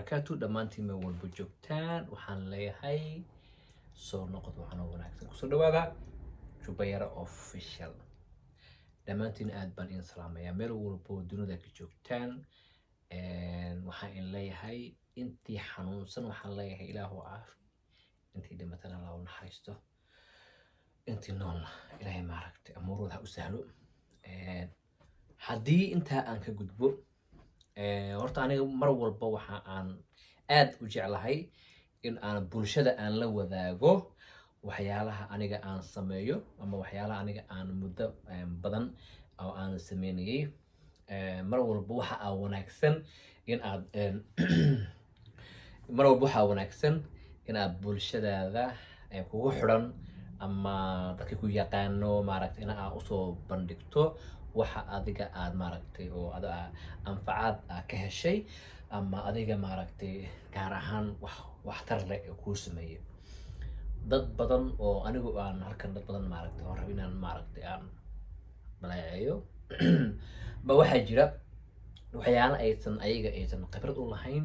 Wabarakaatu. Dhammaantiin meel walba joogtaan waxaan leeyahay soo noqod wacan oo wanaagsan. Kusoo dhawaada Jubayara Official. Dhammaantiin aad baan idin salaamayaa meel walba oo dunida ka joogtaan. Waxaan in leeyahay intii xanuunsan waxaan leeyahay Ilaahu caafi, intii dhimatana Allah u naxariisto, intii noolna Ilaahay maaragtay amuurooda ha u sahlo. Haddii intaa aan ka gudbo, horta aniga mar walba waxa aan aad u jeclahay in aan bulshada aan la wadaago waxyaalaha aniga aan sameeyo ama waxyaalaha aniga aan muddo badan oo aan sameynayay. Mar walba waxa aa wanaagsan in aad mar walba waxaa wanaagsan in aad bulshadaada kugu xidhan ama dadka ku yaqaano maaragtay in aad usoo bandhigto waxa adiga aad maaragtay oo ada anfacaad aad ka heshay ama adiga maaragtay gaar ahaan wax waxtar leh ee kuu sameeyay. Dad badan oo anigu aan halkan dad badan maaragtay oon rabo inaan maaragtay aan dhaleeceeyo ba waxaa jira waxyaalo aysan ayaga aysan khibrad u lahayn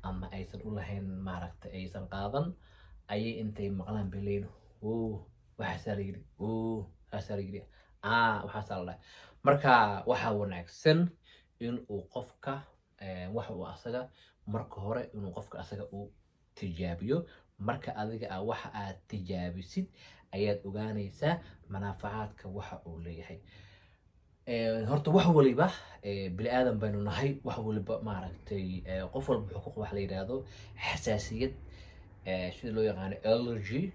ama aysan u lahayn maaragtay aysan qaadan ayay intay maqlaan bay leeyihin, "Oo waxaasaa la yidhi, oo waxaasaa la yidhi, aa waxaasaa la dhahay." Marka waxaa wanaagsan in uu qofka waxa uu asaga marka hore inuu qofka asaga uu tijaabiyo. Marka adiga ah waxa aad tijaabisid ayaad ogaanaysaa manaafacaadka waxa uu leeyahay. Horta wax waliba bini aadan baynu nahay. Wax waliba maaragtay qof walba wuxuu ku wax la yidhaahdo xasaasiyad, sida loo yaqaano allergy.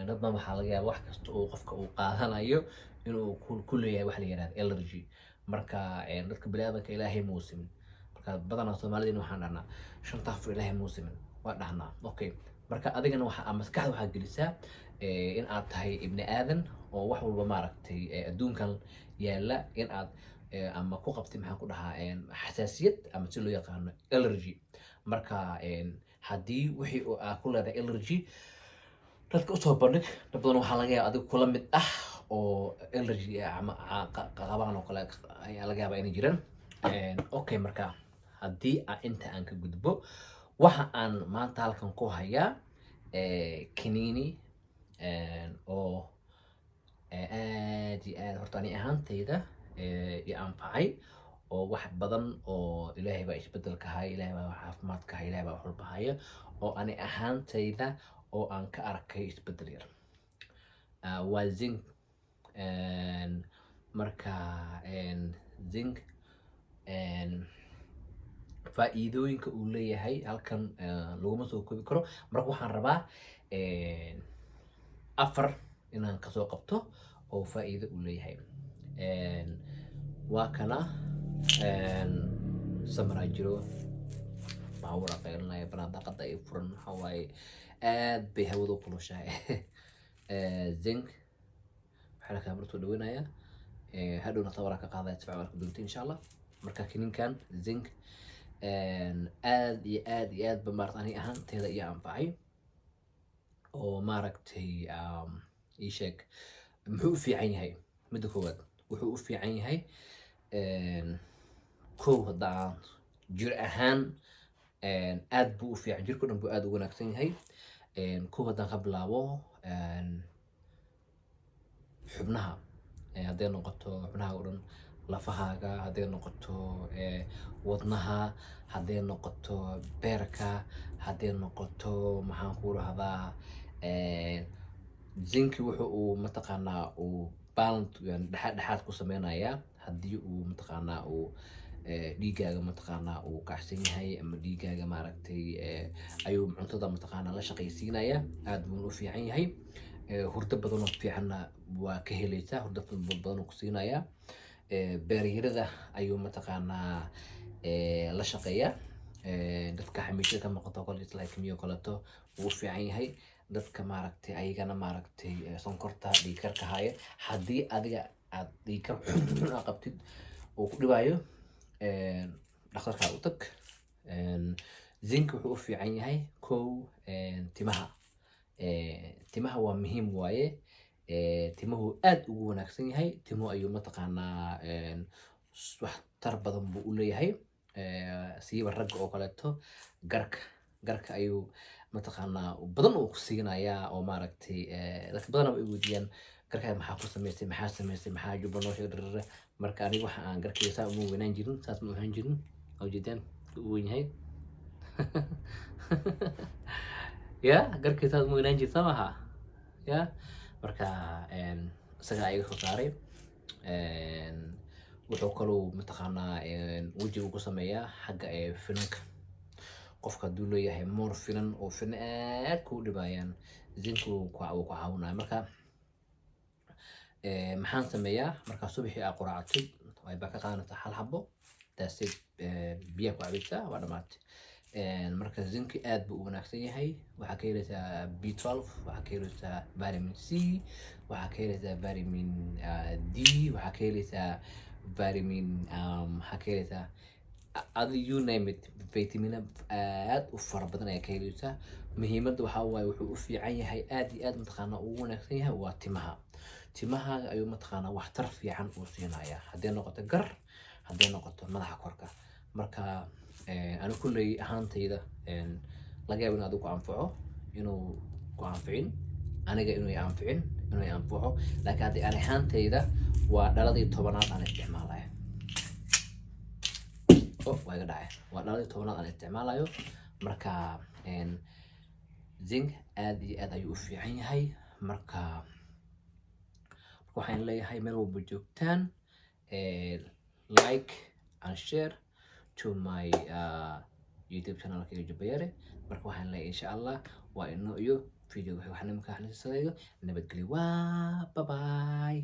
Dad badan waxaa laga yaaba wax kasta oo qofka uu qaadanayo inuu ku leeyahay wax la yidhahdo allergy. Marka dadka bini aadanka Ilaahay muu simin. Marka badanaa Soomaalidina waxaan dhahnaa shanta afur Ilaahay muu simin waa dhahnaa. Okay, marka adigana waxa maskaxda waxaa gelisaa in aad tahay ibni aadan oo wax walba maaragtay adduunkan yaalla in aad ama ku qabtay, maxaan ku dhahaa, xasaasiyad ama si loo yaqaano allergy. Marka haddii wixii oo aad ku leedahay allergy dadka usoo bandhig. Dad badan waxaa laga yaaba adiga kula mid ah oo allergy ama qabaan oo kale ayaa laga yaabaa inay jiraan. Okay, marka haddii aan inta aan ka gudbo, waxa aan maanta halkan ku hayaa kaniini oo aad iyo aad horta ani ahaantayda i anfacay oo wax badan oo Ilaahay baa isbedelka haya, Ilaahay baa caafimaadka haya, Ilaahay baa wax walba haya, oo ani ahaantayda oo aan ka arkay isbedel yar. Waa zinc. Marka zinc faa'iidooyinka uu leeyahay halkan laguma soo koobi karo. Marka waxaan rabaa afar inaan kasoo qabto oo faa'iido uu leeyahay. Waa kana samaraa jiro baabuur qaylinaya banaan, daaqada ay furan, waxaa waaye aad bay hawada u kulushahay. Zinc waxaa la kaa soo dhaweynaya, hadhowna tabaraa ka qaadaya si fiican arki doonta insha Allah. Marka kininkan zinc aad iyo aad iyo aad ba maarata ani ahaanteeda iyo anfacay oo maaragtay ii sheeg muxuu u fiican yahay. Midda koowaad wuxuu u fiican yahay, kow hadda aan jir ahaan aad buu u fiican, jirka dhan buu aad u wanaagsan yahay. Kow haddaan ka bilaabo xubnaha, hadday noqoto xubnaha oo dhan, lafahaaga hadday noqoto, wadnaha hadday noqoto, beerka hadday noqoto, maxaan ku rahdaa, zinc-i wuxu uu mataqaanaa uu balance yani dhexaad dhexaad ku sameynayaa. Haddii uu mataqaanaa uu dhiigaaga mataqaanaa uu kacsan yahay ama dhiigaaga maaragtay ayuu cuntada mataqaanaa la shaqaysiinaya, aad buu u fiican yahay. Hurdo badan oo fiicanna waa ka helaysaa, hurdo badan oo ku siinaya. Beeryarada ayuu mataqaanaa la shaqeeyaa. Dadka xamiishada ka maqanto kale, like me oo kaleeto, wuu u fiican yahay. Dadka maaragtay ayagana maaragtay sonkorta, dhiig karka haya, haddii adiga aad dhiig kar xun xun aad qabtid uu ku dhibaayo, dhakhtarkaa u tag. Zinc wuxuu u fiican yahay kow timaha. Timaha waa muhiim waaye. Timuhu aad ugu wanaagsan yahay, timuhu ayuu mataqaanaa wax tar badan buu u leeyahay. Siiba ragga oo kaleeto garka. Garka ayuu mataqaanaa badan uu ku siinayaa oo maaragtay dadka badan ay weydiiyaan, "Garkaaga maxaa ku samaysay? Maxaa samaysay? Maxaa juba noo sheeg?" Dharare. Marka aniga waxa aan garkayga saa uma weynaan jirin, saas ma ahaan jirin. Waa ujeedaan, u weyn yahay ya. Garkayga saas uma weynaan jirin, soo maha ya? Marka isagaa iga soo saaray. Wuxuu kaloo mataqaanaa wejiga ku sameeyaa xagga finanka. Qofka hadduu leeyahay moor finan oo finan aad kuu dhibayaan, zinc wuu ku caawinaya. Marka maxaan sameeyaa? Markaa subaxii aa quraacatid, ay baa ka qaadanaysaa hal xabo, that's it. Biyaha ku cabaysaa, waa dhamaatay. Marka zinc-i aad buu u wanaagsan yahay. Waxaa ka helaysaa B12, waxaa ka helaysaa vitamin C, waxaa ka helaysaa vitamin D, waxaa ka helaysaa vitamin maxaa ka helaysaa adi, you name it, vitamina aad u fara badan ayaa ka helaysaa. Muhiimadda waxaa waaye, wuxuu u fiican yahay, aad iyo aad mataqaanaa ugu wanaagsan yahay, waa timaha. Timahaaga ayuu mataqaanaa waxtar fiican uu siinayaa, hadday noqoto gar, hadday noqoto madaxa korka. Marka ani kulley ahaantayda, laga yaabo in adigu ku anfaco, inuu ku anficin, aniga inuu i anficin, inuu i anfaco, laakiin haddii ani ahaantayda waa dhaladii 10aad aan isticmaalayo. Oh, waa iga dhacay. Waa dhaladii 10aad aan isticmaalayo. Marka zinc aad iyo aad ayuu u fiican yahay. Marka waxaan leeyahay, meel walba joogtaan, like and share to my YouTube channelkayga Jubayare. Marka waxaan leeyahay, insha Allah waa inoo iyo video. Waxaan imika xaniisadaydo nabadgelyo. Waa bye bye.